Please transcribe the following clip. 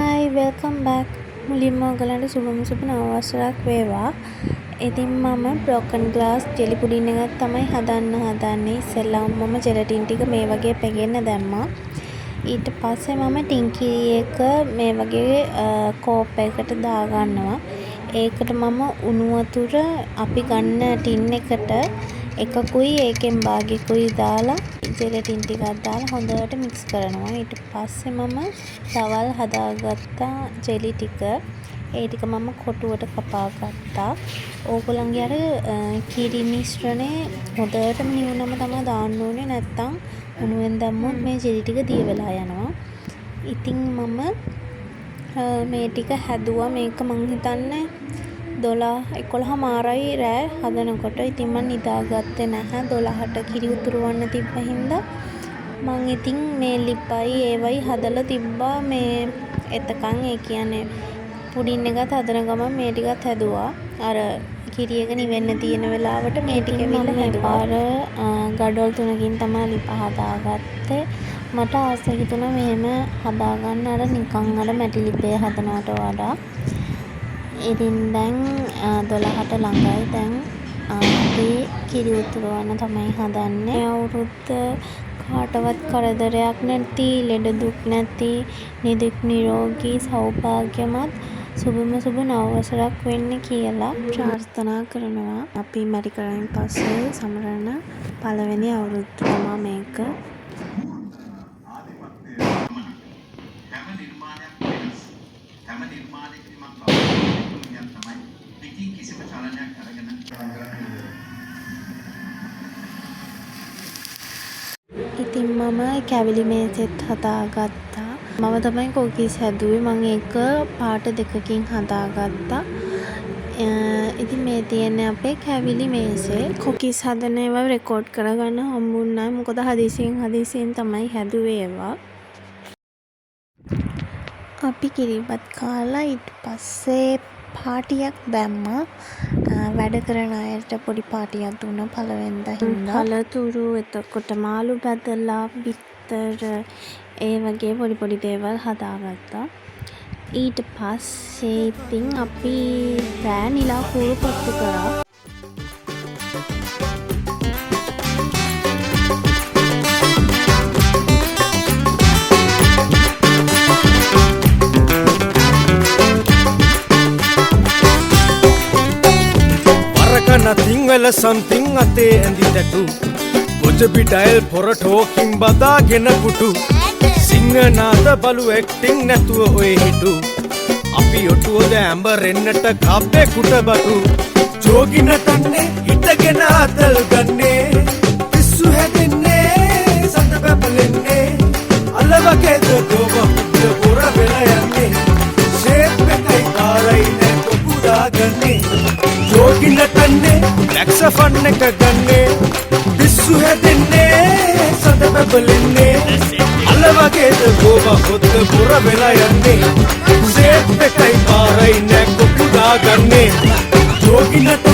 Hi, welcome back. මුලින්ම ඔයගලන්ට සුබම සුබ නව වසරක් වේවා. ඉතින් මම බ්‍රෝකන් ග්ලාස් ජෙලි පුඩින් එකක් තමයි හදන්න හදන්නේ. ඉස්සෙල්ලාම මම ජෙලටින් ටික මේ වගේ පෙගෙන්න දැම්මා. ඊට පස්සේ මම ටින් කිරි එක මේ වගේ කෝප් එකකට දාගන්නවා. ඒකට මම උණු වතුර අපි ගන්න ටින් එකට එකකුයි ඒකෙන් බාගෙකුයි දාලා ජෙලටින් ටිකක් දාලා හොඳට මික්ස් කරනවා. ඊට පස්සේ මම දවල් හදාගත්තා ජෙලි ටික. ඒ ටික මම කොටුවට කපා ගත්තා. ඕගොල්ලන්ගේ අර කිරි මිශ්‍රණය හොඳටම නිවුනම තමා දාන්න ඕනේ. නැත්තම් උණුවෙන් දැම්මොත් මේ ජෙලි ටික දිය වෙලා යනවා. ඉතින් මම මේ ටික හැදුවා. මේක මං හිතන්නේ 12 11 මාරයි රෑ හදනකොට. ඉතින් මං නිදාගත්තේ නැහැ. 12ට කිරි උතුරවන්න තිබ්බ හින්දා මං ඉතින් මේ ලිපයි ඒවයි හදලා තිබ්බා මේ එතකන්. ඒ කියන්නේ පුඩින් එකත් හදන ගමන් මේ ටිකත් හැදුවා. අර කිරි එක නිවෙන්න තියෙන වෙලාවට මේ ටික ඇවිල්ලා හැදුවා. පාර ගඩොල් තුනකින් තමයි ලිප හදාගත්තේ. මට ආස හිතුණා මෙහෙම හදාගන්න, අර නිකන් අර මැටි ලිපේ හදනවට වඩා. ඉතින් දැන් 12ට ළඟයි. දැන් අපි කිරි උතුරවන්න තමයි හදන්නේ. මේ අවුරුද්ද කාටවත් කරදරයක් නැති, ලෙඩ දුක් නැති, නිදුක් නිරෝගී සෞභාග්‍යමත් සුබම සුබ නව වසරක් වෙන්න කියලා ප්‍රාර්ථනා කරනවා. අපි මැරිකරන් පස්සේ සමරන පළවෙනි අවුරුද්ද තමා මේක. හැම නිර්මාණයක්ම වෙනස්. හැම නිර්මාණයකදීම මම බලාපොරොත්තු වෙන තමයි පිටින් කිසිම චලනයක් අරගෙන ඉතින් මම කැවිලි මේසෙත් හදාගත්තා. මම තමයි කුකීස් හැදුවේ. මං ඒක පාට දෙකකින් හදාගත්තා. ඉතින් මේ තියෙන්නේ අපේ කැවිලි මේසේ. කුකීස් හදන ඒවා රෙකෝඩ් කරගන්න හම්බුන්නේ නැහැ. මොකද හදිසියෙන් හදිසියෙන් තමයි හැදුවේ ඒවා. අපි කිරිබත් කාලා ඊට පස්සේ පාටියක් දැම්මා. වැඩ කරන අයට පොඩි පාටියක් දුන්නා පළවෙනිදා හින්දා. පළතුරු, එතකොට මාළු බැදලා, බිත්තර, ඒ වගේ පොඩි පොඩි දේවල් හදාගත්තා. ඊට පස්සේ ඉතින් අපි රෑ නිලා කූරු පත්තු කරා. වරකන තිංවල සම්තිං අතේ ඇඳි තැටු ගොජ පිටයිල් පොර ටෝකින් බදාගෙන පුටු සිංහනාද බලු ඇක්ටිං නැතුව ඔය හිටු අපි ඔටුවද ඇඹරෙන්නට කබ්බේ කුට බටු ජෝගි නටන්නේ හිටගෙන අතල් ගන්නේ පිස්සු හැදෙන්නේ සඳ බැබලෙන්නේ අල වගේද ගෝව හුද්ද පොර වෙලා යන්නේ ෂේප් එකයි පාරයි නෑ කොපු දාගන්නේ ජෝගි නටන්නේ ලැක්ස ෆන් එක ගන්නේ පිස්සු හැදෙන්නේ සඳ බැබලෙන්නේ අල වගේද ගෝව හොද්ද පොර වෙලා යන්නේ ෂේප් එකයි පාරයි නෑ කොපු දාගන්නේ ජෝගි නටන්නේ.